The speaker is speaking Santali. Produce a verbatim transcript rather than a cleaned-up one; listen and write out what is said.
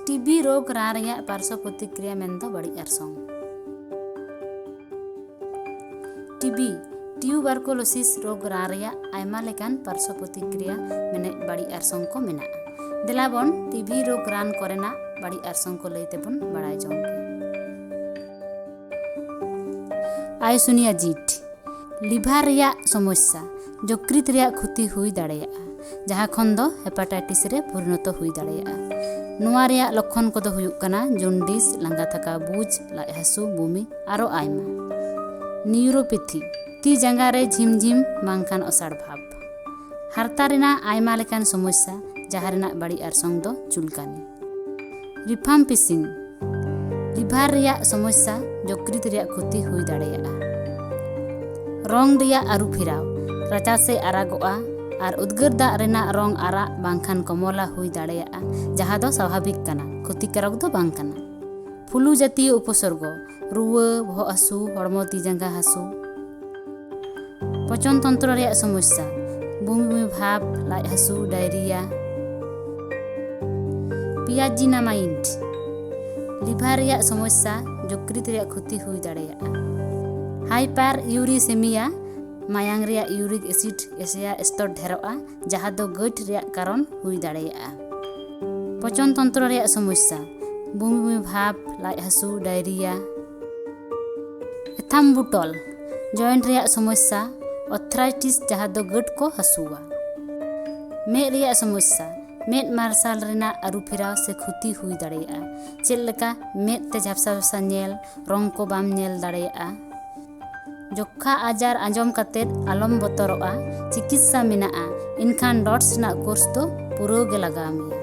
ᱴᱤᱵᱤ ᱨᱳᱜᱽ ᱨᱟᱱ ᱨᱮᱭᱟᱜ ᱯᱟᱨᱥᱣ ᱯᱨᱚᱛᱤᱠᱨᱤᱭᱟ ᱢᱮᱱᱫᱚ ᱵᱟᱹᱲᱤᱡ ᱚᱨᱥᱚᱝ᱾ ᱴᱤᱵᱤ, ᱴᱤᱭᱩᱵᱟᱨᱠᱩᱞᱳᱥᱤᱥ ᱨᱳᱜᱽ ᱨᱟᱱ ᱨᱮᱭᱟᱜ ᱟᱭᱢᱟ ᱞᱮᱠᱟᱱ ᱯᱟᱨᱥᱣ ᱯᱨᱚᱛᱤᱠᱨᱤᱭᱟ ᱢᱮᱱᱮᱫ ᱵᱟᱹᱲᱤᱡ ᱚᱨᱥᱚᱝ ᱠᱚ ᱢᱮᱱᱟᱜᱼᱟ᱾ ᱫᱮᱞᱟ ᱵᱚᱱ ᱴᱤᱵᱤ ᱨᱳᱜᱽ ᱨᱟᱱ ᱠᱚᱨᱮᱱᱟᱜ ᱵᱟᱹᱲᱤᱡ ᱚᱨᱥᱚᱝ ᱠᱚ ᱞᱟᱹᱭ ᱛᱮᱵᱚᱱ ᱵᱟᱲᱟᱭ ᱡᱚᱝ ᱜᱮ᱾ ᱟᱭᱥᱳᱱᱤᱭᱟᱡᱤᱰ, ᱞᱤᱵᱷᱟᱨ ᱨᱮᱭᱟᱜ ᱥᱚᱢᱚᱥᱥᱟ, ᱡᱚᱠᱨᱤᱛ ᱨᱮᱭᱟᱜ ᱠᱷᱚᱛᱤ ᱦᱩᱭ ᱫᱟᱲᱮᱭᱟᱜᱼᱟ, ᱡᱟᱦᱟᱸ ᱠᱷᱚᱱ ᱫᱚ ᱦᱮᱯᱟᱴᱟᱭᱴᱤᱥ ᱨᱮ ᱯᱚᱨᱤᱱᱚᱛᱚ ᱦᱩᱭ ᱫᱟᱲᱮᱭᱟᱜᱼᱟ᱾ ᱱᱚᱣᱟ ᱨᱮᱭᱟᱜ ᱞᱚᱠᱠᱷᱚᱱ ᱠᱚᱫᱚ ᱦᱩᱭᱩᱜ ᱠᱟᱱᱟ ᱡᱚᱱᱰᱤᱥ, ᱞᱟᱸᱜᱟ ᱛᱷᱟᱠᱟ ᱵᱩᱡᱽ, ᱞᱟᱡ ᱦᱟᱹᱥᱩ, ᱵᱩᱢᱤ, ᱟᱨᱚ ᱟᱭᱢᱟ᱾ ᱱᱤᱭᱩᱨᱳᱯᱮᱛᱷᱤ, ᱛᱤ ᱡᱟᱸᱜᱟ ᱨᱮ ᱡᱷᱤᱢ ᱡᱷᱤᱢ ᱵᱟᱝᱠᱷᱟᱱ ᱚᱥᱟᱲ ᱵᱷᱟᱵᱽ᱾ ᱦᱟᱨᱛᱟ ᱨᱮᱱᱟᱜ ᱟᱭᱢᱟ ᱞᱮᱠᱟᱱ ᱥᱚᱢᱚᱥᱥᱟ, ᱡᱟᱦᱟᱸ ᱨᱮᱱᱟᱜ ᱵᱟᱹᱲᱤᱡ ᱚᱨᱥᱚᱝ ᱫᱚ ᱪᱩᱞᱠᱟᱱᱤ᱾ ᱨᱤᱯᱷᱟᱢᱯᱤᱥᱤᱝ, ᱞᱤᱵᱷᱟᱨ ᱨᱮᱭᱟᱜ ᱥᱚᱢᱚᱥᱥᱟ, ᱡᱚᱠᱨᱤᱛ ᱨᱮᱭᱟᱜ ᱠᱷᱚᱛᱤ ᱦᱩᱭ ᱫᱟᱲᱮᱭᱟᱜᱼᱟ᱾ ᱨᱚᱝ ᱨᱮᱭᱟᱜ ᱟᱹᱨᱩᱯᱷᱮᱨᱟᱣ, ᱨᱟᱪᱟᱥᱮ ᱟᱨᱟᱜᱚᱜᱼᱟ ᱟᱨ ᱩᱫᱽᱜᱟᱹᱨ ᱫᱟᱜ ᱨᱮᱱᱟᱜ ᱨᱚᱝ ᱟᱨᱟᱜ ᱵᱟᱝᱠᱷᱟᱱ ᱠᱚᱢᱚᱞᱟ ᱦᱩᱭ ᱫᱟᱲᱮᱭᱟᱜᱼᱟ, ᱡᱟᱦᱟᱸ ᱫᱚ ᱥᱟᱵᱷᱟᱵᱤᱠ ᱠᱟᱱᱟ, ᱠᱷᱚᱛᱤᱠᱟᱨᱚᱠ ᱫᱚ ᱵᱟᱝ ᱠᱟᱱᱟ᱾ ᱯᱷᱞᱩ ᱡᱟᱛᱤᱭᱚ ᱩᱯᱚᱥᱚᱨᱜᱚ, ᱨᱩᱣᱟᱹ, ᱵᱚᱦᱚᱜ ᱦᱟᱹᱥᱩ, ᱦᱚᱲᱢᱚ ᱛᱤ ᱡᱟᱸᱜᱟ ᱦᱟᱹᱥᱩ᱾ ᱯᱚᱪᱚᱱ ᱛᱚᱱᱛᱨᱚ ᱨᱮᱭᱟᱜ ᱥᱚᱢᱚᱥᱥᱟ, ᱵᱩᱢᱤ ᱵᱩᱢᱤ ᱵᱷᱟᱵᱽ, ᱞᱟᱡ ᱦᱟᱹᱥᱩ, ᱰᱟᱭᱨᱤᱭᱟ᱾ ᱯᱤᱭᱟᱡᱤᱱᱟᱢᱟᱭᱤᱰ, ᱞᱤᱵᱷᱟᱨ ᱨᱮᱭᱟᱜ ᱥᱚᱢᱚᱥᱥᱟ, ᱡᱚᱠᱨᱤᱛ ᱨᱮᱭᱟᱜ ᱠᱷᱚᱛᱤ ᱦᱩᱭ ᱫᱟᱲᱮᱭᱟᱜᱼᱟ᱾ ᱦᱟᱭᱯᱟᱨ ᱤᱭᱩᱨᱤᱥᱮᱢᱤᱭᱟ, ᱢᱟᱭᱟᱝ ᱨᱮᱭᱟᱜ ᱤᱭᱩᱨᱤᱠ ᱮᱥᱤᱰ ᱮᱥᱮᱭᱟ ᱥᱛᱚᱨ ᱰᱷᱮᱨᱚᱜᱼᱟ, ᱡᱟᱦᱟᱸ ᱫᱚ ᱜᱟᱹᱴ ᱨᱮᱭᱟᱜ ᱠᱟᱨᱚᱱ ᱦᱩᱭ ᱫᱟᱲᱮᱭᱟᱜᱼᱟ᱾ ᱯᱚᱪᱚᱱ ᱛᱚᱱᱛᱨᱚ ᱨᱮᱭᱟᱜ ᱥᱚᱢᱚᱥᱥᱟ, ᱵᱩᱢᱤ ᱵᱩᱢᱤ ᱵᱷᱟᱵᱽ, ᱞᱟᱡ ᱦᱟᱹᱥᱩ, ᱰᱟᱭᱨᱤᱭᱟ᱾ ᱮᱛᱷᱟᱢᱵᱩᱴᱚᱞ, ᱡᱚᱭᱮᱱᱴ ᱨᱮᱭᱟᱜ ᱥᱚᱢᱚᱥᱥᱟ, ᱚᱛᱷᱨᱟᱭᱴᱤᱥ, ᱡᱟᱦᱟᱸ ᱫᱚ ᱜᱟᱹᱴ ᱠᱚ ᱦᱟᱹᱥᱩᱣᱟ᱾ ᱢᱮᱫ ᱨᱮᱭᱟᱜ ᱥᱚᱢᱚᱥᱥᱟ, ᱢᱮᱫ ᱢᱟᱨᱥᱟᱞ ᱨᱮᱱᱟᱜ ᱟᱹᱨᱩᱯᱷᱮᱨᱟᱣ ᱥᱮ ᱠᱷᱚᱛᱤ ᱦᱩᱭ ᱫᱟᱲᱮᱭᱟᱜᱼᱟ, ᱪᱮᱫ ᱞᱮᱠᱟ ᱢᱮᱫ ᱛᱮ ᱡᱷᱟᱯᱥᱟ ᱡᱷᱟᱯᱥᱟ ᱧᱮᱞ, ᱨᱚᱝ ᱠᱚ ᱵᱟᱢ ᱧᱮᱞ ᱫᱟᱲᱮᱭᱟᱜᱼᱟ᱾ ᱡᱚᱠᱠᱷᱟ ᱟᱡᱟᱨ ᱟᱸᱡᱚᱢ ᱠᱟᱛᱮᱫ ᱟᱞᱚᱢ ᱵᱚᱛᱚᱨᱚᱜᱼᱟ, ᱪᱤᱠᱤᱛᱥᱟ ᱢᱮᱱᱟᱜᱼᱟ, ᱮᱱᱠᱷᱟᱱ ᱰᱚᱴᱥ ᱨᱮᱱᱟᱜ ᱠᱳᱨᱥ ᱫᱚ ᱯᱩᱨᱟᱹᱣ ᱜᱮ ᱞᱟᱜᱟᱣ ᱢᱮᱭᱟ᱾